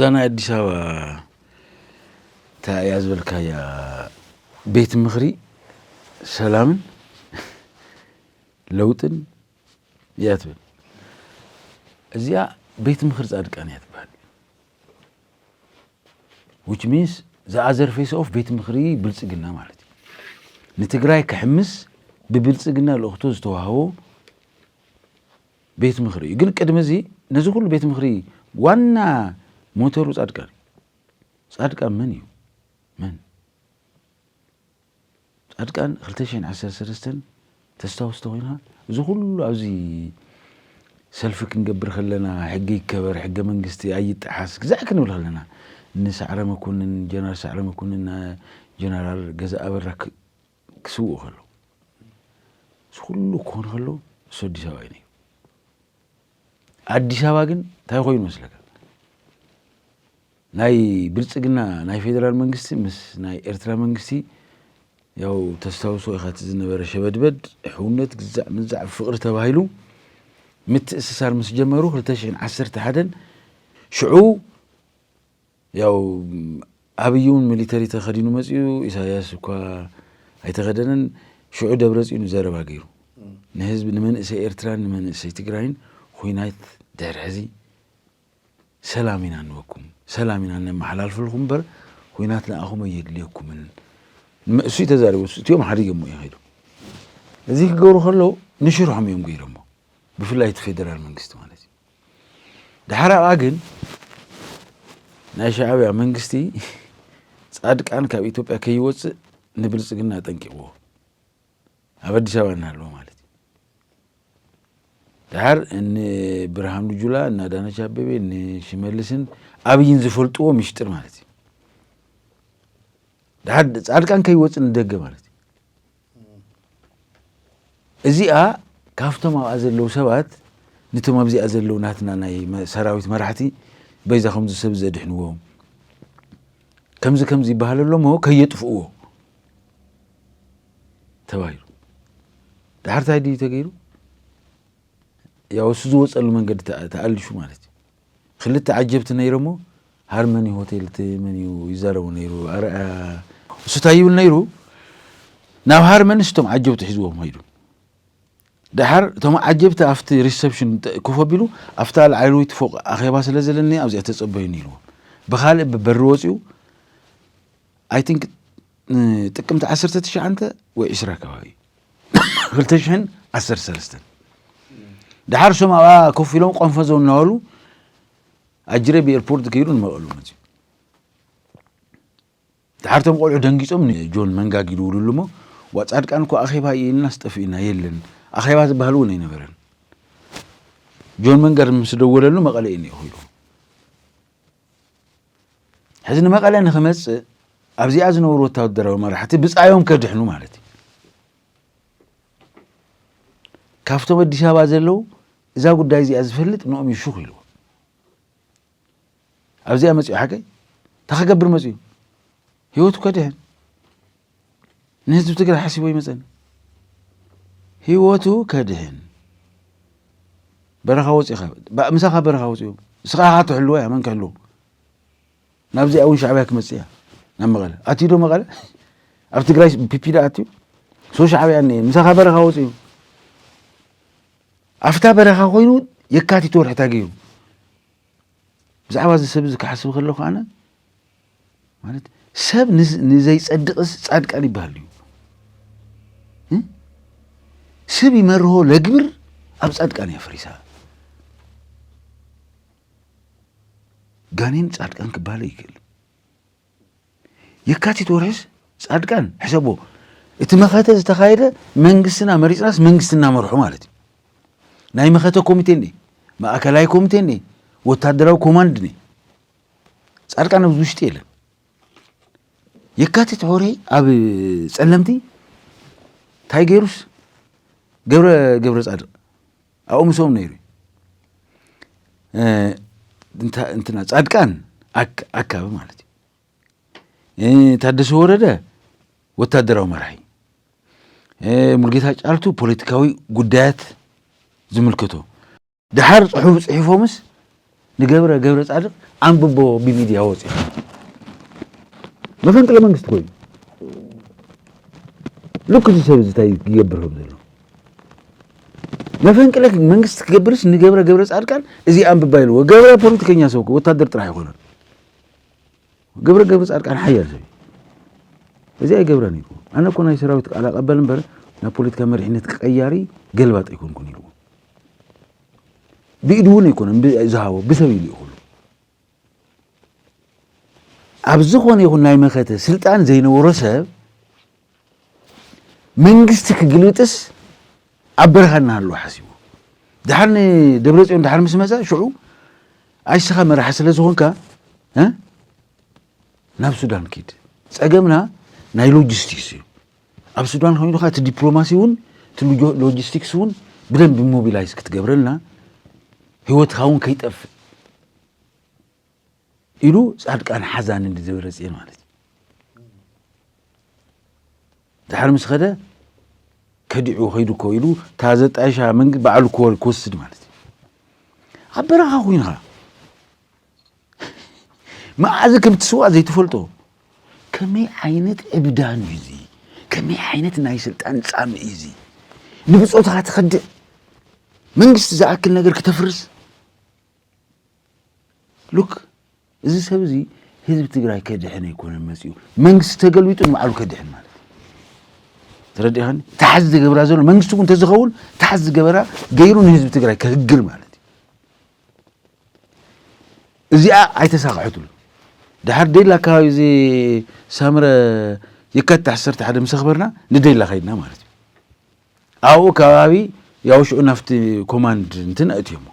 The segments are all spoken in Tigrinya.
እዛ ናይ ኣዲስ ኣበባ እንታይ እያ ዝበልካያ ቤት ምኽሪ ሰላምን ለውጥን እያ ትብል። እዚኣ ቤት ምኽሪ ፃድቃን እያ ትበሃል። Which means the other face of ቤት ምኽሪ ብልፅግና ማለት እዩ። ንትግራይ ክሕምስ ብብልፅግና ልእኽቶ ዝተዋህቦ ቤት ምኽሪ እዩ። ግን ቅድሚ እዚ ነዚ ኩሉ ቤት ምኽሪ ዋና ሞተሩ ፃድቃን እዩ። ፃድቃን መን እዩ? መን? ፃድቃን ክልተ ሽሕን ዓሰርተ ሰለስተን ተስታውስ ተኾይንካ፣ እዚ ኩሉ ኣብዚ ሰልፊ ክንገብር ከለና፣ ሕጊ ይከበር፣ ሕገ መንግስቲ ኣይጠሓስ፣ ግዛዕ ክንብል ከለና፣ ንሰዕረ መኮንን፣ ጀነራል ሰዕረ መኮንን፣ ጀነራል ገዛ ኣበራ ክ-፣ ክስውኡ ከለዉ፣ እዚ ኩሉ ክኾን ከሎ፣ እሱ ኣዲስ ኣበባ እዩ ነይሩ። ኣዲስ ኣበባ ግን እንታይ ኮይኑ መስለካ? ናይ ብልፅግና ናይ ፌደራል መንግስቲ ምስ ናይ ኤርትራ መንግስቲ፣ ያው ተስታውሶ ኢኻ፣ እቲ ዝነበረ ሸበድበድ፣ ሕውነት፣ ግዛዕ ምዛዕ፣ ፍቕሪ ተባሂሉ ምትእስሳር ምስ ጀመሩ ክልተ ሽሕን ዓሰርተ ሓደን ሽዑ፣ ያው ኣብይ እውን ሚሊተሪ ተኸዲኑ መፂኡ፣ ኢሳያስ እኳ ኣይተኸደነን። ሽዑ ደብረፅዮን ዘረባ ገይሩ ንህዝቢ፣ ንመንእሰይ ኤርትራን ንመንእሰይ ትግራይን፣ "ኹናት ድሕሪ ሕዚ ሰላም ኢና ንበኩም፣ ሰላም ኢና ነመሓላልፈልኩም እምበር፣ ኹናት ንኣኹም ኣየድልየኩምን።" ንመ-፣ እሱ እዩ ተዛሪቡ፣ እሱ፣ እቲኦም ሓዲጎሞ እዩ ከይዱ። እዚ ክገብሩ ከለዉ ንሽርሖም እዮም ገይሮሞ፣ ብፍላይ እቲ ፌደራል መንግስቲ ማለት እዩ። ድሓር ኣብኣ ግን ናይ ሻዕብያ መንግስቲ ፃድቃን ካብ ኢትዮጵያ ከይወፅእ ንብልፅግና ኣጠንቂቕዎ፣ ኣብ ኣዲስ ኣበባ እናሃለወ ማለት እዩ። ድሓር እኒ ብርሃኑ ጁላ፣ እነ ኣዳነች ኣቤቤ፣ እኒ ሽመልስን ኣብይን ዝፈልጥዎ ሚሽጥር ማለት እዩ። ድሓር ፃድቃን ከይወፅእ ንደገ ማለት እዩ። እዚኣ ካብቶም ኣብኣ ዘለዉ ሰባት፣ ነቶም ኣብዚኣ ዘለዉ ናትና ናይ መ-፣ ሰራዊት መራሕቲ፣ በይዛ ከምዚ ሰብ ዘድሕንዎም፣ ከምዚ ከምዚ ይበሃል ኣሎ እሞ ከየጥፍእዎ ተባሂሉ። ድሓር እንታይ ድዩ ተገይሩ? ያው እሱ ዝወፀሉ መንገዲ ተኣ-፣ ተኣልሹ ማለት እዩ። ክልተ ዓጀብቲ ነይሮሞ፣ ሃርመኒ ሆቴል፣ እቲ መን እዩ ይዛረቡ ነይሩ? ኣርኣያ፣ እሱ እንታይ ይብል ነይሩ? ናብ ሃርመኒ ስቶም ዓጀብቲ ሒዝዎም ኸይዱ። ድሓር እቶም ዓጀብቲ ኣብቲ ሪሰፕሽን ተ-፣ ኮፍ ኣቢሉ፣ "ኣብታ ላዕለወይቲ ፎቕ ኣኼባ ስለ ዘለኒ ኣብዚኣ ተጸበዩኒ" ኢልዎም። ብኻልእ ብበሪ ወጺኡ፣ I think፣ እ፣ ጥቅምቲ ዓሰርተ ትሽዓተ ወይ ዕስራ ከባቢ፣ ክልተ ሽሕን ዓሰርተ ሰለስተን። ድሓር እሶም ኣብኣ ኮፍ ኢሎም ቆንፈዘው እናበሉ፣ ኣጅሬ ብኤርፖርት ከይዱ ንመቐሉ መፅዩ። ድሓር እቶም ቆልዑ ደንጊጾም ንጆን መንጋግ ይድውልሉ እሞ፣ "ዋ፣ ጻድቃን እኮ ኣኼባ እዩ ኢልናስ ጠፊእና፣ የለን፣ ኣኼባ ዝበሃል እውን ኣይነበረን። ጆን መንጋግ ምስ ደወለሉ መቐለ እዩ እኒኦ" ኢሉ። ሕዚ ንመቐለ ንኽመጽእ ኣብዚኣ ዝነበሩ ወታደራዊ መራሕቲ ብጻዮም ከድሕኑ ማለት እዩ። ካብቶም ኣዲስ ኣበባ ዘለዉ እዛ ጉዳይ እዚኣ ዝፈልጥ ንኦም እዩ ሹኽ ኢልዎ። ኣብዚኣ መጺኡ ሓቀይ እንታይ ክገብር መጺኡ? ህይወቱ ከድሕን። ንህዝቢ ትግራይ ሓሲቡ ኣይመጸን። ህይወቱ ከድሕን። በረኻ ወጺኻ፣ ባ-፣ ምሳኻ በረኻ ወጺኡ። ንስኻ ኢኻ ትሕልዎ እያ፣ መን ክሕልዎ? ናብዚኣ እውን ሻዕብያ ክመጽእ እያ፣ ናብ መቐለ። ኣትዩ ዶ መቐለ? ኣብ ትግራይ ፒፒ ዶ ኣትዩ? ሶ ሻዕብያ እኒአ፣ ምሳኻ በረኻ ወጺኡ። ኣብታ በረኻ ኮይኑ የካቲት ወርሒ እንታይ ገይሩ? ብዛዕባ እዚ ሰብ እዚ ክሓስብ ከለኹ ኣነ፣ ማለት፣ ሰብ ንዝ-፣ ንዘይጸድቕስ ጻድቃን ይበሃል ድዩ? እ? ስብ ይመርሆ ለግብር ኣብ ጻድቃን እያ ፈሪሳ። ጋኔን ጻድቃን ክበሃል ይክእል። የካቲት ወርሕስ ጻድቃን ሕሰቦ፣ እቲ መኸተ ዝተኻየደ መንግስትና መሪጽናስ መንግስትና መርሖ ማለት እዩ። ናይ መኸተ ኮሚቴ እኒ፣ ማእከላይ ኮሚቴ እኒ፣ ወታደራዊ ኮማንድ እኒ፣ ጻድቃን ኣብዚ ውሽጢ የለን። የካቲት ወርሒ ኣብ ጸለምቲ እንታይ ገይሩስ ገብረ፣ ገብረ ጻድቅ ኣብኡ ምስኦም ነይሩ እዩ። እ፣ እንታ-፣ እንትና ጻድቃን ኣክ-፣ ኣካቢ ማለት እዩ። እ፣ ታደሰ ወረደ ወታደራዊ መራሒ፣ እ፣ ሙልጌታ ጫልቱ ፖለቲካዊ ጉዳያት ዝምልከቶ። ድሓር ጽሑፍ ጽሒፎምስ ንገብረ ገብረ ጻድቅ ኣንብቦ ብሚድያ ወፂኡ መፈንቅለ መንግስቲ ኮይኑ ልክ እዚ ሰብ እዚ እንታይ ይገብር ከም ዘሎ መፈንቅለ መንግስቲ ክገብርስ ንገብረ ገብረ ጻድቃን እዚ ኣንብባ ኢልዎ። ገብረ ፖለቲከኛ ሰብ ወታደር ጥራሕ ይኮነን። ገብረ ገብረ ጻድቃን ሓያል ሰብ እዚ ኣይገብረን ኢልዎ። ኣነ እኮ ናይ ሰራዊት ቃል ኣቀበል እምበር ናይ ፖለቲካ መሪሕነት ቀያሪ ገልባጥ ኣይኮንኩን ኢልዎ። ብኢዱ እውን ኣይኮነን ዝሃቦ ብሰብ ኢሉ ይኹሉ ኣብ ዝኾነ ይኹን ናይ መኸተ ስልጣን ዘይነበሮ ሰብ መንግስቲ ክግልብጥስ ኣብ በረኻ እናሃለወ ሓሲቡ ድሓር ንደብረፅዮን ድሓር ምስ መፀ ሽዑ ኣይስኻ መራሒ ስለ ዝኾንካ ናብ ሱዳን ኪድ። ፀገምና ናይ ሎጂስቲክስ እዩ። ኣብ ሱዳን ኮይኑ እቲ ዲፕሎማሲ እውን ሎጂስቲክስ እውን ብደንብ ሞቢላይዝ ክትገብረልና ህይወትካ እውን ከይጠፍእ ኢሉ ጻድቃን ሓዛን እንዲ ዝበረጽ ማለት እዩ። ድሓር ምስ ኸደ ከዲዑ ኸይዱ እኮ ኢሉ እታ ዘጣይሻ መንግ ባዕሉ ክወር ክወስድ ማለት እዩ። ኣብ በረኻ ኮይንኻ መዓዝ ከም ትስዋእ ዘይትፈልጦ ከመይ ዓይነት ዕብዳን እዩ እዚ? ከመይ ዓይነት ናይ ስልጣን ጻምእ እዩ እዚ? ንብጾትኻ ትኸድዕ መንግስቲ ዝኣክል ነገር ክተፍርስ ሉክ እዚ ሰብ እዚ ህዝቢ ትግራይ ከድሕን ኣይኮነን መፅኡ መንግስቲ ተገልቢጡ ንባዕሉ ከድሕን ማለት ተረዲእኻኒ ተሓዚ ዝገብራ ዘሎ መንግስቲ እውን ተዝኸውን ተሓዚ ዝገበራ ገይሩ ንህዝቢ ትግራይ ከህግር ማለት እዩ እዚኣ ኣይተሳኽዐትሉ ድሓር ደላ ኣካባቢ እዚ ሳምረ የካቲት ዓሰርተ ሓደ ምስ ኣኽበርና ንደላ ከይድና ማለት እዩ ኣብኡ ከባቢ ያው ሽዑ ናፍቲ ኮማንድ እንትን ኣእትዮሞ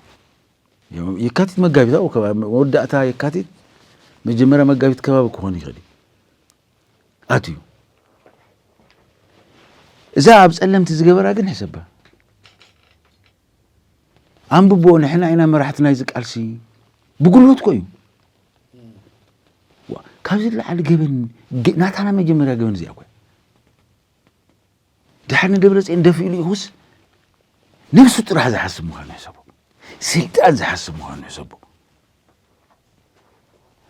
የካቲት መጋቢት ኣብኡ ከባቢ መወዳእታ የካቲት መጀመርያ መጋቢት ከባቢ ክኾን ይኽእል እዩ ኣትዩ እዛ ኣብ ፀለምቲ ዝገበራ ግን ሕሰባ ኣንብቦ ንሕና ኢና መራሕቲ ናይዚ ቃልሲ ብጉልበት ኮ እዩ ካብዚ ላዓሊ ገበን ናታና መጀመርያ ገበን እዚኣ ኮ ድሓር ንደብረፅዮን ደፊኡ ልኢኹስ ነብሱ ጥራሕ ዝሓስብ ምዃኑ ሕሰቦ ስልጣን ዝሓስብ ምዃኑ ሕሰቦ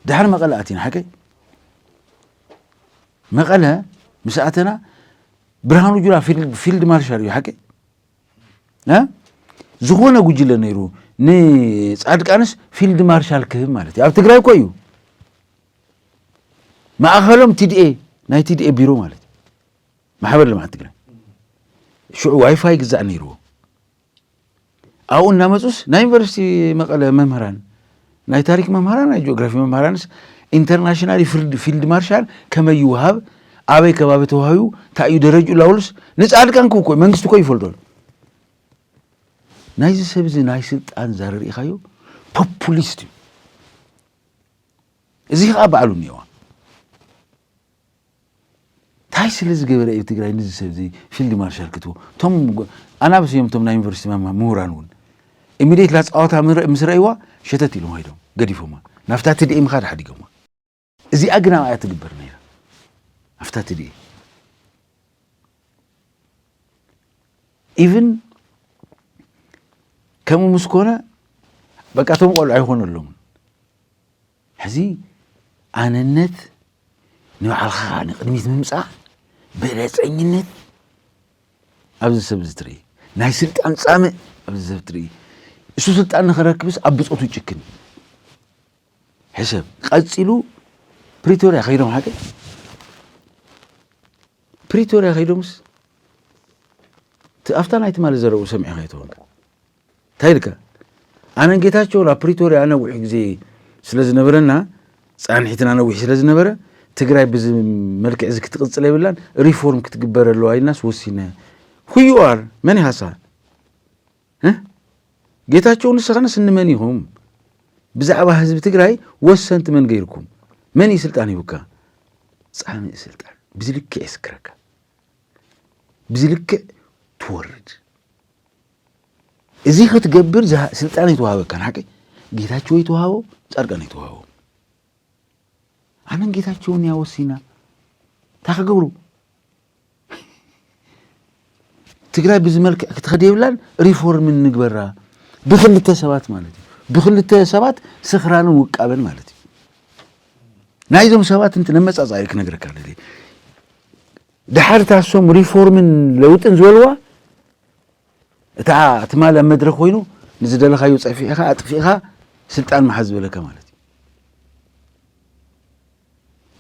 ድሓር መቐለ ኣቲና ሓቀይ መቐለ ምስ ኣተና ብርሃኑ ጁላ ፊልድ ማርሻል እዩ ሓቀይ ዝኾነ ጉጅለ ነይሩ ንፃድቃንስ ፊልድ ማርሻል ክህብ ማለት እዩ ኣብ ትግራይ እኮ እዩ ማእኸሎም ቲዲኤ ናይ ቲዲኤ ቢሮ ማለት እዩ ማሕበር ልምዓት ትግራይ ሽዑ ዋይፋይ ግዛእ ነይርዎ ኣብኡ እናመፁስ ናይ ዩኒቨርሲቲ መቐለ መምህራን ናይ ታሪክ መምህራን ናይ ጂኦግራፊ መምህራንስ ኢንተርናሽናል ፊልድ ማርሻል ከመይ ይወሃብ ኣበይ ከባቢ ተዋሂቡ እንታይ እዩ ደረጅኡ ላውልስ ንፃድቃን ክው መንግስቲ ኮ ይፈልጦ ናይዚ ሰብ እዚ ናይ ስልጣን ዛረር ኢኻዮ ፖፑሊስት እዩ እዚ ከዓ ባዕሉ እኒዋ እንታይ ስለ ዝገበረ እዩ ትግራይ ንዚ ሰብ እዚ ፊልድ ማርሻል ክትቦ እቶም ኣናብስ እዮም እቶም ናይ ዩኒቨርሲቲ ምሁራን እውን ኢሚዲየት ላፃወታ ምስ ረእይዋ ሸተት ኢሎም ሃይዶም ገዲፎማ ናብታ ትድኢ ምኻድ ሓዲጎማ እዚኣ ግን ኣብኣ ትግበር ነይራ ኣብታ ትድኢ ኢቭን ከምኡ ምስ ኮነ በቃ እቶም ቆልዑ ኣይኾነሎምን ሕዚ ኣነነት ንባዕልኻ ንቕድሚት ምምፃእ በለፀኝነት ኣብዚ ሰብ እዚ ትርኢ ናይ ስልጣን ፃምእ ኣብዚ ሰብ ትርኢ እሱ ስልጣን ንኽረክብስ ኣብ ብፆቱ ጭክን ሕሰብ ቀፂሉ ፕሪቶርያ ከይዶም ሓቂ ፕሪቶርያ ከይዶምስ ኣብታ ናይ ትማሊ ዘረቡ ሰሚዕኻ ይትኾንካ እንታይ ኢልካ ኣነን ጌታቸው ናብ ፕሪቶርያ ነዊሕ ግዜ ስለ ዝነበረና ፃንሒትና ነዊሕ ስለ ዝነበረ ትግራይ ብዚ መልክዕ እዚ ክትቅፅል የብላን ሪፎርም ክትግበር ኣለዋ ኢልናስ ወሲነ who you are መን ኢኻ ንስኻ ጌታቸው ንስኻንስ እንመን ኢኹም ብዛዕባ ህዝቢ ትግራይ ወሰንቲ መን ገይርኩም መን እዩ ስልጣን ሂቡካ ፃምእ ስልጣን ብዝልክዕ የስክረካ ብዝልክዕ ትወርድ እዚ ክትገብር ስልጣን ኣይተዋሃበካን ሓቂ ጌታቸው ኣይተዋሃቦ ፃድቃን ኣይተዋሃቦ ኣነን ጌታቸውን እያ ወሲና እንታይ ክገብሩ ትግራይ ብዚ መልክዕ ክትኸድ የብላን ሪፎርም ንግበራ ብክልተ ሰባት ማለት እዩ ብክልተ ሰባት ስኽራንን ውቃበን ማለት እዩ። ናይዞም ሰባት እንት ነመጻጻኢ ክነግረካ ደልየ። ድሓር እታ እሶም ሪፎርምን ለውጥን ዝበልዋ፣ እታ ትማል ኣብ መድረኽ ኮይኑ ንዝደለኻዮ ጸፊዕኻ ኣጥፊእኻ ስልጣን መሓዝ ዝበለካ ማለት እዩ።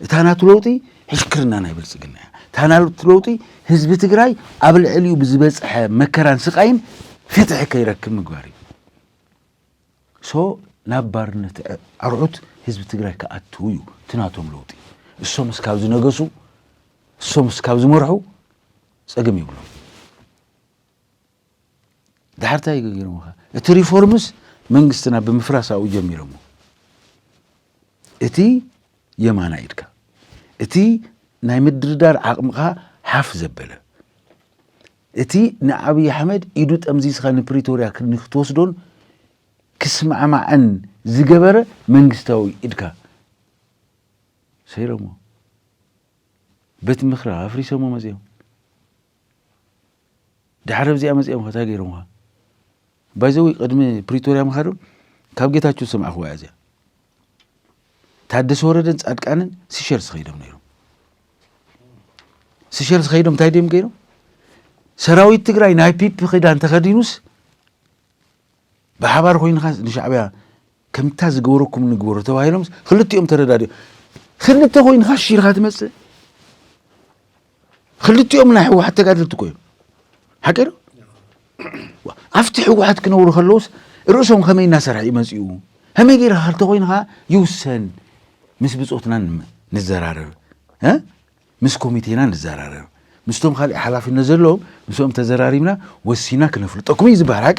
እታ ናቱ ለውጢ ሕሽክርና ናይ ብልጽግና እያ። እታ ናቱ ለውጢ ህዝቢ ትግራይ ኣብ ልዕሊኡ ብዝበጽሐ መከራን ስቓይን ፍትሒ ከይረክብ ምግባር እዩ። ሶ ናብ ባርነት ኣርዑት ህዝቢ ትግራይ ክኣትው እዩ እቲ ናቶም ለውጢ። እሶም እስካብ ዝነገሱ፣ እሶም እስካብ ዝመርሑ ጸገም የብሎም። ድሓር እንታይ ገይሮምኻ? እቲ ሪፎርምስ መንግስትና ብምፍራስ ኣብኡ ጀሚሮሞ። እቲ የማና ኢድካ፣ እቲ ናይ ምድርዳር ዓቕምኻ ሓፍ ዘበለ፣ እቲ ንኣብይ ኣሕመድ ኢዱ ጠምዚዝኻ ንፕሪቶርያ ክ-፣ ንክትወስዶን ክስማዕማዕን ዝገበረ መንግስታዊ ኢድካ ሰይሮሞ። ቤት ምኽሪ ኣፍሪሶሞ መጺኦም። ድሓር ኣብዚኣ መጺኦም ከ እንታይ ገይሮምኻ? ባይዘዊ ቅድሚ ፕሪቶርያ ምኻዶም ካብ ጌታቸው ዝሰማዕኽዋ እያ እዚኣ። ታደሰ ወረደን ጻድቃንን ሲሸልስ ኸይዶም ነይሮም። ሲሸልስ ኸይዶም እንታይ ድዮም ገይሮም? ሰራዊት ትግራይ ናይ ፒፒ ክዳን ተኸዲኑስ ብሓባር ኮይንኻ ንሻዕብያ ከምታ ዝገበረኩም ንግበሮ ተባሂሎም ክልቲኦም ተረዳድኦም። ክልተ ኮይንኻ ሽርኻ ትመጽእ። ክልቲኦም ናይ ህወሓት ተጋደልቲ እኮ እዮም። ሓቂ ዶ? ዋ፣ ኣብቲ ህወሓት ክነብሩ ከለውስ ርእሶም ከመይ እናሰርሐ እዩ መጺኡ? ከመይ ገይርካ ክልተ ኮይንካ ይውሰን? ምስ ብጾትና ን-፣ ንዘራረብ፣ እ? ምስ ኮሚቴና ንዘራረብ፣ ምስቶም ካልእ ሓላፍነት ዘለዎም ምስኦም ተዘራሪብና ወሲና ክነፍልጠኩም እዩ ዝበሃል። ሓቂ?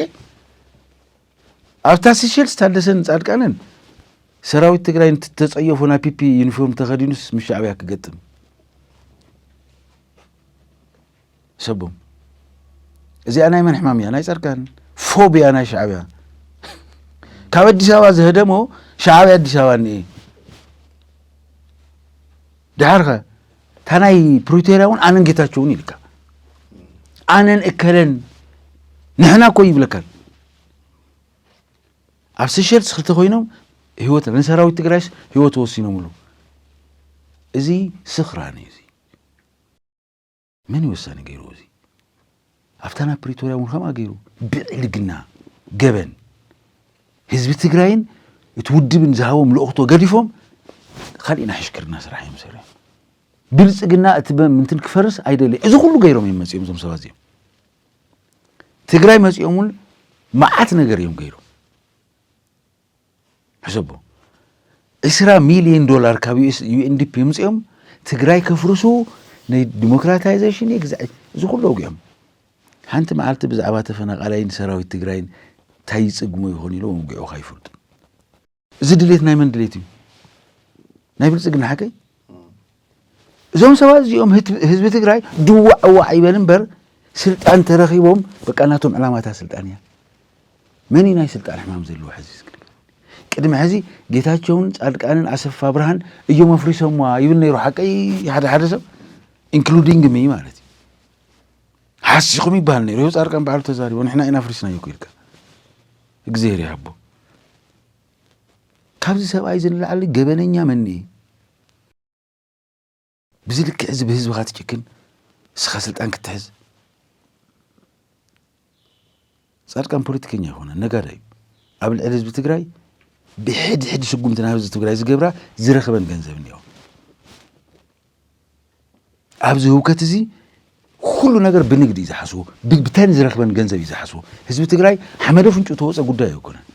ኣብታ ሲሸልስ ታደሰን ጻድቃንን ሰራዊት ትግራይ እንትተጸየፎ ናይ ፒፒ ዩኒፎርም ተኸዲኑስ ምስ ሻዕብያ ክገጥም ሰቦም። እዚኣ ናይ መን ሕማም እያ? ናይ ጻድቃን። ፎብያ ናይ ሻዕብያ። ካብ ኣዲስ ኣበባ ዝህደሞ ሻዕብያ ኣዲስ ኣበባ እኒኤ። ድሓር ኸ እታ ናይ ፕሪቶርያ እውን ኣነን ጌታቸውን ኢልካ፣ ኣነን እከለን ንሕና እኮ ይብለካን። ኣብ ሲሸልስ ክልተ ኮይኖም ህይወት ንሰራዊት ትግራይስ ህይወት ወሲኖምሉ። እዚ ስኽራን እዩ። እዚ መን እዩ ወሳኒ ገይሩ? እዚ ኣብታ ናብ ፕሪቶርያ እውን ከምኣ ገይሩ ብዕልግና ገበን ህዝቢ ትግራይን እቲ ውድብን ዝሃቦም ልእኽቶ ገዲፎም ካሊእ ናይ ሕሽክርና ስራሕ እዮም ሰሪሖም። ብልጽግና እቲ በ-፣ ምንትን ክፈርስ ኣይደለይ። እዚ ኩሉ ገይሮም እዮም መጺኦም እዞም ሰባት እዚኦም። ትግራይ መጺኦም እውን መዓት ነገር እዮም ገይሮም። ሕሰቦ፣ ዕስራ ሚልዮን ዶላር ካብ ዩ ኤስ፣ ዩ ኤን ዲ ፒ የምጽኦም ትግራይ ከፍርሱ፣ ናይ ዲሞክራታይዜሽን እየ፣ ግዛዕ፣ እዚ ኩሉ ኣውጊዖም። ሓንቲ መዓልቲ ብዛዕባ ተፈናቓላይን ሰራዊት ትግራይን እንታይ ይጽግሞ ይኾን ኢሎም ኣውጊዑኻ ይፈልጡ። እዚ ድሌት ናይ መን ድሌት እዩ? ናይ ብልጽግና ሓቀይ? እዞም ሰባት እዚኦም ህት-፣ ህዝቢ ትግራይ ድዋዕ ዋዕ ይበል እምበር ስልጣን ተረኺቦም በቃ ናቶም ዕላማታ ስልጣን እያ። መን እዩ ናይ ስልጣን ሕማም ዘለዎ ሕዚ እስኪ ንገር። ቅድሚ ሕዚ ጌታቸውን ጻድቃንን ኣሰፋ ብርሃን እዮም ኣፍሪሶምዋ ይብል ነይሩ። ሓቀይ ሓደ ሓደ ሰብ ኢንክሉዲንግ ሚ ማለት እዩ። ሓሲኹም ይበሃል ነይሩ። ይኸው ጻድቃን በዓሉ ተዛሪቦ ንሕና ኢና ኣፍሪስናዮ እኮ ኢልካ። እግዚኣብሔር ይሃቦ። ካብዚ ሰብኣይ እዚ ንላዕሊ ገበነኛ መን እዩ? ብዚ ልክዕ እዚ ብህዝብኻ ትጭክን፣ ንስኻ ስልጣን ክትሕዝ። ጻድቃን ፖለቲከኛ ይኾነ ነጋዳይ እዩ። ኣብ ልዕሊ ህዝቢ ትግራይ ብሕድሕድ ስጉምቲ ናብ ህዝቢ ትግራይ ዝገብራ ዝረኽበን ገንዘብ እኒኦ። ኣብዚ ህውከት እዚ ኩሉ ነገር ብንግዲ እዩ ዝሓስቦ፣ ብ-፣ ብተን ዝረኽበን ገንዘብ እዩ ዝሓስቦ። ህዝቢ ትግራይ ሓመደ ፍንጩ ተወፀ ጉዳይ ኣይኮነን።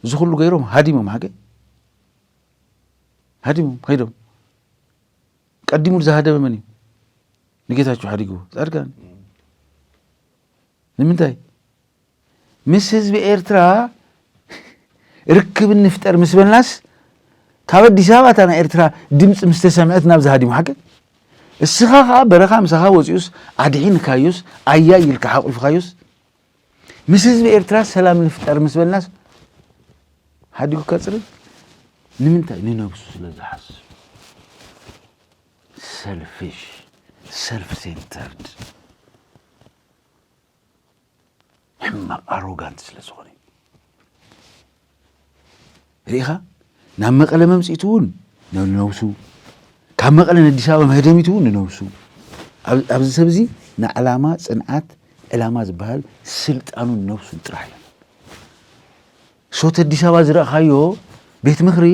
እዚ ኩሉ ገይሮም ሃዲሞም ሓቂ ሃዲሞም ከይዶም። ቀዲሙ ዝሃደመ መን እዩ? ንጌታቸው ሓዲግዎ ጻድቃን። ንምንታይ? ምስ ህዝቢ ኤርትራ ርክብ ንፍጠር ምስ በልናስ፣ ካብ ኣዲስ ኣበባ እታ ናይ ኤርትራ ድምፂ ምስ ተሰምዐት ናብ ዝሃዲሙ ሓቂ። እስኻ ኸዓ በረኻ ምሳኻ ወፂኡስ፣ ኣድሒንካዮስ፣ ኣያይ ኢልካ ሓቂፍካዮስ፣ ምስ ህዝቢ ኤርትራ ሰላም ንፍጠር ምስ በልናስ፣ ሓዲጉካ ፅርግ። ንምንታይ? ንነብሱ ስለ ዝሓስብ። ሰልፊሽ፣ ሰልፍ ሴንተርድ። ሕማቕ ኣሮጋንት ስለ ዝኾነ እዩ። ርኢኻ? ናብ መቐለ መምፅኢቱ እውን ንነብሱ፣ ካብ መቐለ ንኣዲስ ኣበባ መህደሚቱ እውን ንነብሱ። ኣብ- ኣብዚ ሰብ እዚ ንዓላማ፣ ፅንዓት፣ ዕላማ ዝበሃል ስልጣኑን ነብሱን ጥራሕ እዮም። ሶት ኣዲስ ኣበባ ዝረእኻዮ ቤት ምኽሪ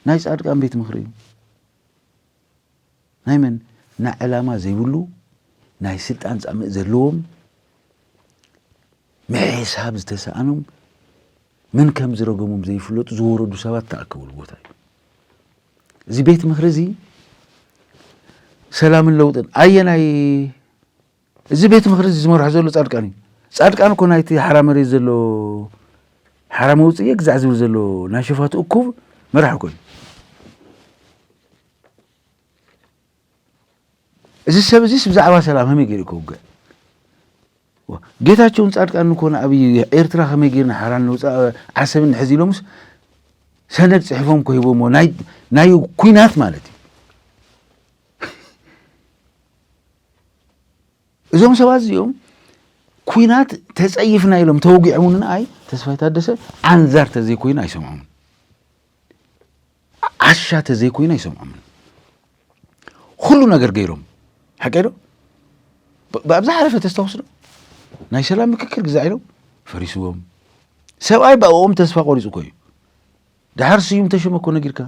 ናይ ፃድቃን ቤት ምኽሪ እዩ። ናይ መን? ናይ ዕላማ ዘይብሉ፣ ናይ ስልጣን ፃምእ ዘለዎም፣ ምሕሳብ ዝተሰኣኖም፣ መን ከም ዝረገሞም ዘይፍለጡ ዝወረዱ ሰባት ተኣከብሉ ቦታ እዩ። እዚ ቤት ምኽሪ እዚ ሰላምን ለውጥን ኣየናይ? እዚ ቤት ምኽሪ እዚ ዝመርሖ ዘሎ ፃድቃን እዩ። ፃድቃን እኮ ናይቲ ሓራ መሬት ዘሎ ሓራ መውፅኢ ግዛዕ ዝብል ዘሎ ናይ ሸፋቱ እኩብ መራሕ እኮ እዩ። እዚ ሰብ እዚስ ብዛዕባ ሰላም ከመይ ገይሩ ከውግዕ? ዋ፣ ጌታቸውን ፃድቃን እኮ ንኣብይ ኤርትራ ከመይ ገይርና ሓራ ነውፃእ፣ ዓሰብ ንሕዝ ኢሎምስ ሰነድ ፅሒፎም እኮ ሂቦሞ፣ ናይ ናይ ኩናት ማለት እዩ። እዞም ሰባት እዚኦም ኩናት ተፀይፍና ኢሎም ተወጊዖም እውን ንኣይ ተስፋይ ታደሰ ዓንዛር ተዘይኮይኑ ኣይሰምዖምን። ዓሻ ተዘይኮይኑ ኣይሰምዖምን። ኩሉ ነገር ገይሮም። ሓቀይ ዶ? ብ- ብኣብዛ ሓለፈ ተስታውስ ዶ? ናይ ሰላም ምክክር ግዛ ኢሎም ፈሪስዎም። ሰብኣይ ብኣኦም ተስፋ ቆሪፁ እኮ እዩ። ድሓር ስዩም ተሾመ እኮ ነጊርካ።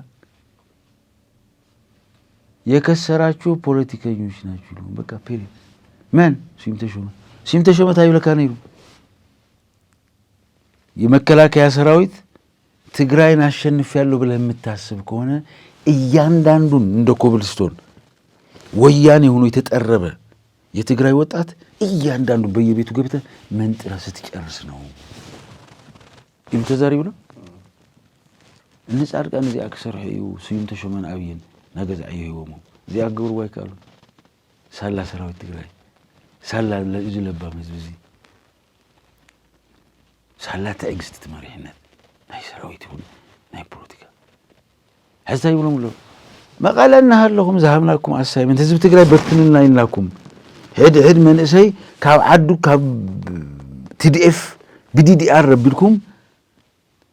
የከሰራችሁ ፖለቲከኞች ናችሁ ኢሉ። በቃ ፔሪድ። መን? ስዩም ተሾመ። ስዩም ተሾመ እንታይ ይብለካ ነይሩ? የመከላከያ ሰራዊት ትግራይን አሸንፊያለሁ ብለህ የምታስብ ከሆነ እያንዳንዱን እንደ ኮብልስቶን ወያኔ ሆኖ የተጠረበ የትግራይ ወጣት እያንዳንዱ በየቤቱ ገብተህ መንጥረህ ስትጨርስ ነው ኢሉ ተዛሪቡ ነው። እኒ ፃድቃን እዚኣ ክሰርሑ እዩ ስዩም ተሾመን ኣብይን ናገዛዕዮ ሂቦሞ። እዚኣ ክገብርዋ ኣይከኣሉን። ሳላ ሰራዊት ትግራይ፣ ሳላ ለ- እዚ ለባም ህዝቢ እዚ፣ ሳላ ትዕግስቲ፣ እቲ መሪሕነት ናይ ሰራዊት ይኹን ናይ ፖለቲካ ሕዝታ ይብሎም ኣለዉ። መቐለ እናሃለኹም ዝሃብናኩም ኣሳይመንት ህዝቢ ትግራይ በትንልና ኢልናኩም። ሕድ ሕድ መንእሰይ ካብ ዓዱ ካብ ቲዲኤፍ ብዲዲኣር ረቢልኩም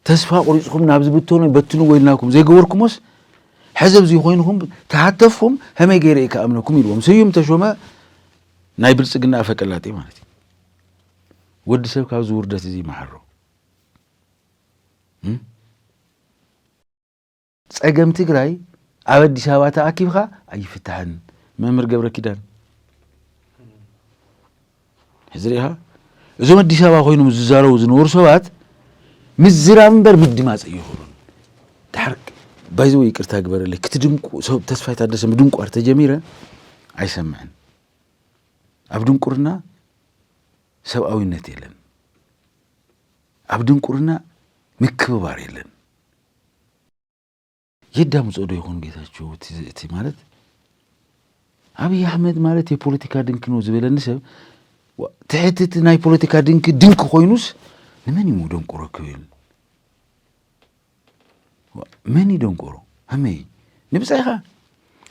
ተስፋ ቆሪፅኩም ናብ ዝብተኑ በትንዎ ኢልናኩም ዘይገበርኩሞስ ሕዚ ኣብዚ ኮይንኩም ተሃተፍኩም ከመይ ገይረ እዩ ክኣምነኩም ኢልዎም። ስዩም ተሾመ ናይ ብልፅግና ኣፈቀላጤ ማለት እዩ። ወዲ ሰብ ካብዚ ውርደት እዚ ይመሓሮ። እም? ጸገም ትግራይ ኣብ ኣዲስ ኣበባ ተኣኪብካ ኣይፍታሕን። መምህር ገብረ ኪዳን ሕዚ ርኢኻ፣ እዞም ኣዲስ ኣበባ ኮይኖም ዝዛረቡ ዝነበሩ ሰባት ምዝራብ እምበር ምድማፅ ኣይኽእሉን። ድሓር ባይዘወ ይቅርታ ግበረለይ ክትድንቁ ሰብ ተስፋይ ታደሰ ምድንቋር ተጀሚረ ኣይሰምዕን። ኣብ ድንቁርና ሰብኣዊነት የለን። ኣብ ድንቁርና ምክብባር የለን። የዳምፆ ዶ ይኾን ጌታቸው? እቲ ማለት ኣብይ ኣሕመድ ማለት የፖለቲካ ድንክ ነው ዝበለኒ ሰብ ትሕቲ እቲ ናይ ፖለቲካ ድንክ ድንክ ኮይኑስ ንመን እዩ ደንቆሮ ክብል? መን እዩ ደንቆሮ? ከመይ ንብፃይኻ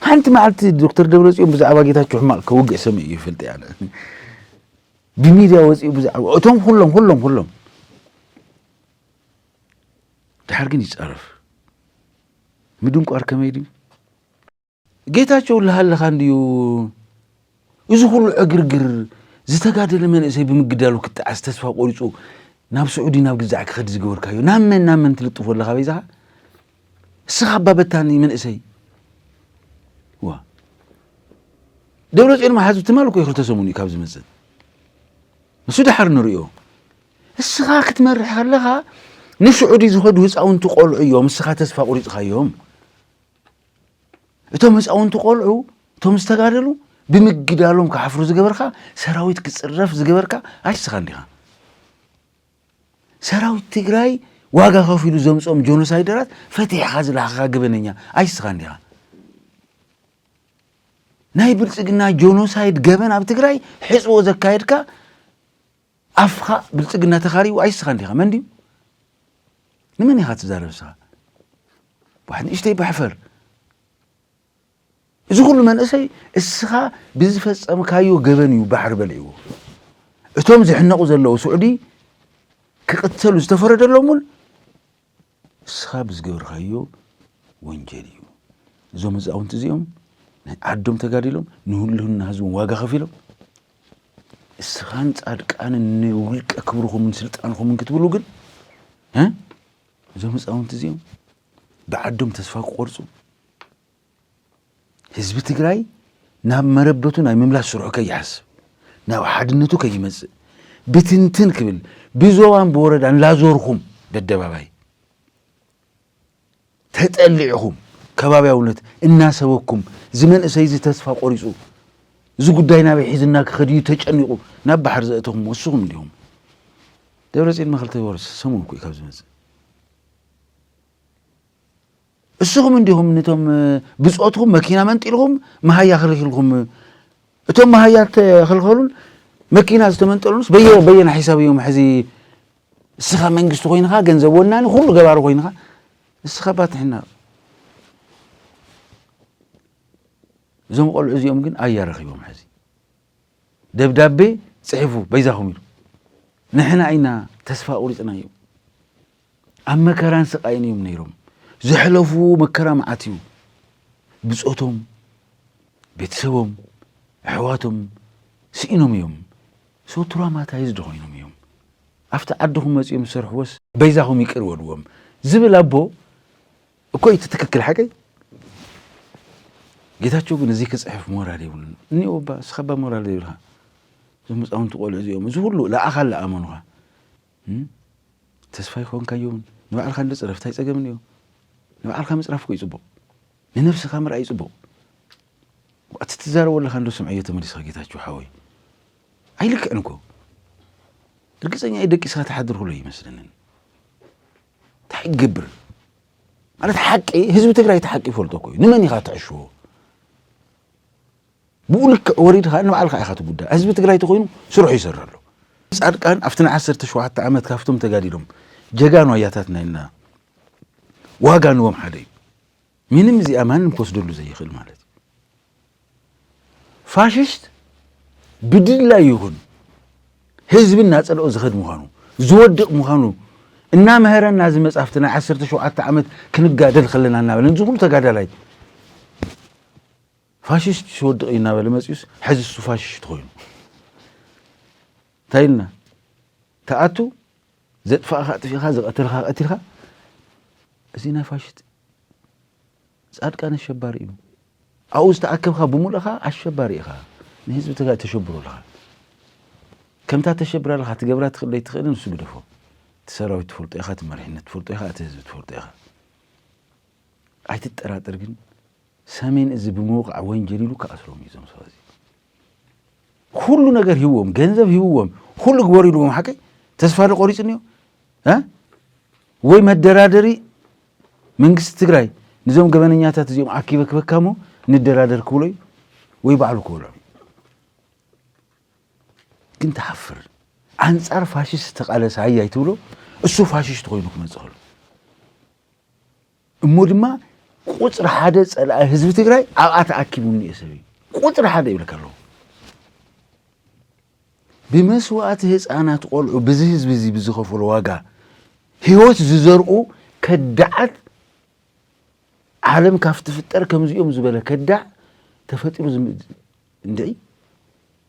ሓንቲ መዓልቲ ዶክተር ደብረፅዮን ብዛዕባ ጌታቸው ሕማቕ ከውግዕ ሰሚዐ ይፈልጥ ያለ ብሚድያ ወፂኡ ብዛዕባ እቶም ኩሎም ኩሎም ኩሎም ድሓር ግን ይፃረፍ። ምድንቋር ከመይ ድዩ? ጌታቸው ኣለሃለኻ እንድዩ እዚ ኩሉ ዕግርግር ዝተጋደለ መንእሰይ ብምግዳሉ ክጠዓስ ተስፋ ቆሪፁ ናብ ስዑዲ ናብ ግዛዕ ክኸድ ዝገበርካዮ ናብ መን ናብ መን ትልጥፎ ኣለኻ በይዛኻ? እስኻ ኣባ በታኒ መንእሰይ ዋ ደብረፅዮን መሓዙ ትማል እኮ ክልተ ሰሙን እዩ ካብ ዝመፅእ ንሱ ድሓር ንሪኦ እስኻ ክትመርሕ ከለኻ ንስዑዲ ዝኸዱ ህፃውንቲ ቆልዑ እዮም እስኻ ተስፋ ቆሪፅኻዮም እቶም ህፃውንቲ ቆልዑ እቶም ዝተጋደሉ ብምግዳሎም ክሓፍሩ ዝገበርካ ሰራዊት ክፅረፍ ዝገበርካ ኣይስኻ እንዲኻ ሰራዊት ትግራይ ዋጋ ከፊሉ ዘምፅኦም ጆኖሳይደራት ፈቲሕኻ ዝለኣኽኻ ገበነኛ ኣይስኻ እንዲኻ ናይ ብልፅግና ጆኖሳይድ ገበን ኣብ ትግራይ ሕፅቦ ዘካየድካ ኣፍኻ ብልፅግና ተኻሪቡ ኣይስኻ እንዲኻ መን ድዩ ንመን ኢኻ ትዛረብ ስኻ ዋሕ ንእሽተይ ባሕፈር እዚ ኩሉ መንእሰይ እስኻ ብዝፈፀምካዮ ገበን እዩ ባሕሪ በልዕዎ እቶም ዝሕነቑ ዘለዉ ስዑዲ ክቕተሉ ዝተፈረደሎም እውን እስኻ ብዝገበርካዮ ወንጀል እዩ። እዞም ህፃውንቲ እዚኦም ናይ ዓዶም ተጋዲሎም ንህልውና ህዝቦም ዋጋ ከፊሎም እስኻን ፃድቃንን ንውልቀ ክብርኹምን ስልጣንኹምን ክትብሉ ግን እ? እዞም ህፃውንቲ እዚኦም ብዓዶም ተስፋ ክቆርፁ ህዝቢ ትግራይ ናብ መረበቱ ናይ ምምላስ ስርሑ ከይሓስብ ናብ ሓድነቱ ከይመፅእ ብትንትን ክብል ብዞባን ብወረዳን ላዞርኩም ደደባባይ ተጠሊዕኹም ከባብያውነት እናሰበኩም እዚ መንእሰይ እዚ ተስፋ ቆሪፁ እዚ ጉዳይ ናበይ ሒዝና ክኸድዩ ተጨኒቑ ናብ ባሕር ዘእተኹም ወስኹም እንዲኹም ደብረፅን መኸልተ ወርስ ሰሙን እኮ እዩ ካብ ዝመፅእ እስኹም እንዲኹም ነቶም ብጾትኩም መኪና መንጢልኩም መሃያ ክልክልኩም እቶም መሃያ ተኸልከሉን መኪና ዝተመንጠሉንስ በየ በየና ሒሳብ እዮም ሕዚ እስኻ መንግስቲ ኮይንኻ ገንዘብ ወናኒ ኩሉ ገባሪ ኮይንኻ እስኻ ባትሕና እዞም ቆልዑ እዚኦም ግን ኣያ ረኺቦም ሕዚ ደብዳቤ ጽሒፉ በይዛኹም ኢሉ ንሕና ኢና ተስፋ ቁሪጽና እዩ ኣብ መከራን ስቃይን እዮም ነይሮም ዘሕለፉ መከራ መዓት እዩ ብጾቶም ቤተሰቦም ኣሕዋቶም ስኢኖም እዮም so traumatized ኮይኖም እዮም ኣብቲ ዓድኹም መጺኦም ዝሰርሕዎስ በይዛኹም ይቅር በልዎም ዝብል ኣቦ እኮ እዩ ትክክል ሓቀይ ጌታቸው ግን እዚ ክጽሕፍ ሞራል የብሉን እኒኦ ባ እስኻ ባ ሞራል የብልካ እዞም ህፃውንቲ ቆልዑ እዚኦም እዚ ሁሉ ለኣኻ ለኣመኑኻ ተስፋ ይኮንካዮምን ንባዕልካ እንዶ ፅረፍ እንታይ ፀገም እኒኦ ንባዕልካ ምፅራፍ እኮ ይፅቡቕ ንነብስኻ ምርኣይ ይፅቡቕ እቲ ትዛረቦ ኣለኻ እንዶ ስምዐዮ ተመሊስካ ጌታቸው ሓወይ ኣይልክዕን እኮ ርግፀኛ እዩ ደቂስካ ትሓድር ክሎ ይመስለንን እንታይ ይገብር ማለት ሓቂ ህዝቢ ትግራይ እቲ ሓቂ ይፈልጦ እኮ እዩ ንመን ኢኻ ትዕሽዎ ብኡ ልክዕ ወሪድካ ንባዕልካ ኢኻ ትጉዳእ ህዝቢ ትግራይ ተኮይኑ ስርሑ ይሰርሕ ኣሎ ፃድቃን ኣብቲ ን ዓሰርተ ሸውዓተ ዓመት ካብቶም ተጋዲሎም ጀጋኑ ኣያታትና ኢልና ዋጋ ንቦም ሓደ እዩ ምንም እዚኣ ማንም ክወስደሉ ዘይኽእል ማለት እዩ ፋሽስት ብድላይ ይኹን ህዝቢ እናፀልኦ ዝኸድ ምዃኑ ዝወድቕ ምዃኑ እናመሀረና ዝመፅ ኣብቲ ናይ ዓሰርተ ሸውዓተ ዓመት ክንጋደል ከለና እናበለ እዚ ኩሉ ተጋዳላይ ፋሽስት ዝወድቕ እዩ እናበለ መፅዩስ ሕዚ እሱ ፋሽስት ኮይኑ እንታይ ኢልና ተኣቱ ዘጥፋእኻ ኣጥፊእኻ ዝቐተልኻ ቀቲልካ እዚ ናይ ፋሽስት ፃድቃን ኣሸባሪ እዩ ኣብኡ ዝተኣከብካ ብምሉእኻ ኣሸባሪ ኢኻ ንህዝቢ ትግራይ ተሸብሮ ኣለኻ ከምታ ተሸብር ኣለኻ ትገብራ ትኽእል ዘይትኽእልን ንሱ ግደፎ እቲ ሰራዊት ትፈልጦ ኢኻ እቲ መሪሕነት ትፈልጦ ኢኻ እቲ ህዝቢ ትፈልጦ ኢኻ ኣይትጠራጠር ግን ሰሜን እዚ ብምውቃዕ ወንጀል ኢሉ ክኣስሮም እዩ ዞም ሰብ እዚ ኩሉ ነገር ሂብዎም ገንዘብ ሂብዎም ኩሉ ግበሩ ኢልዎም ሓቀይ ተስፋ ዶ ቆሪፁ እኒኦ እ? ወይ መደራደሪ መንግስቲ ትግራይ ንዞም ገበነኛታት እዚኦም ኣኪበ ክበካሞ ንደራደር ክብሎ እዩ ወይ ባዕሉ ክበልዖም ግን ትሓፍር ኣንፃር ፋሽስት ተቃለሰ ሃያ ይትብሎ እሱ ፋሽስት ኮይኑ ክመፅእ ከሎ እሞ ድማ ቁፅሪ ሓደ ፀላኢ ህዝቢ ትግራይ ኣብኣ ተኣኪቡ እኒኦ ሰብ እዩ ቁፅሪ ሓደ ይብለካ ኣለዎ ብመስዋእቲ ህፃናት ቆልዑ ብዚ ህዝቢ እዚ ብዝኸፈሎ ዋጋ ህይወት ዝዘርኡ ከዳዓት ዓለም ካብ ትፍጠር ከምዚኦም ዝበለ ከዳዕ ተፈጢሩ ዝም- እንድዒ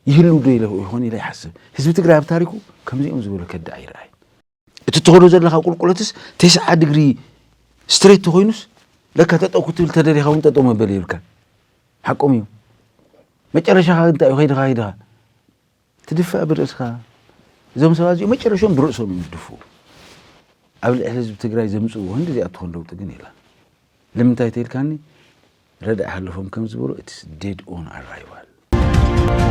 ይህሉ ዶ ኢለ ይኾን ኢለ ይሓስብ ህዝቢ ትግራይ ኣብ ታሪኩ ከምዚኦም ዝበለ ከዳዕ ይረኣይ እቲ ትኸዶ ዘለኻ ቁልቁለትስ ተስዓ ድግሪ ስትሬት ተኾይኑስ ለካ ጠጠው ክትብል ተደሊኻ እውን ጠጠው መበል ይብልካ ሓቆም እዩ መጨረሻኻ እንታይ እዩ ከይድኻ ከይድኻ ትድፋእ ብርእስኻ እዞም ሰባት እዚኦም መጨረሾም ብርእሶም እዮም ዝድፍኡ ኣብ ልዕሊ ህዝቢ ትግራይ ዘምፅእዎ ክንዲ እዚኣ ትኾን ለውጢ ግን የላን ንምንታይ ተይልካኒ ረዳእ ሓለፎም ከም ዝበሉ it's dead on arrival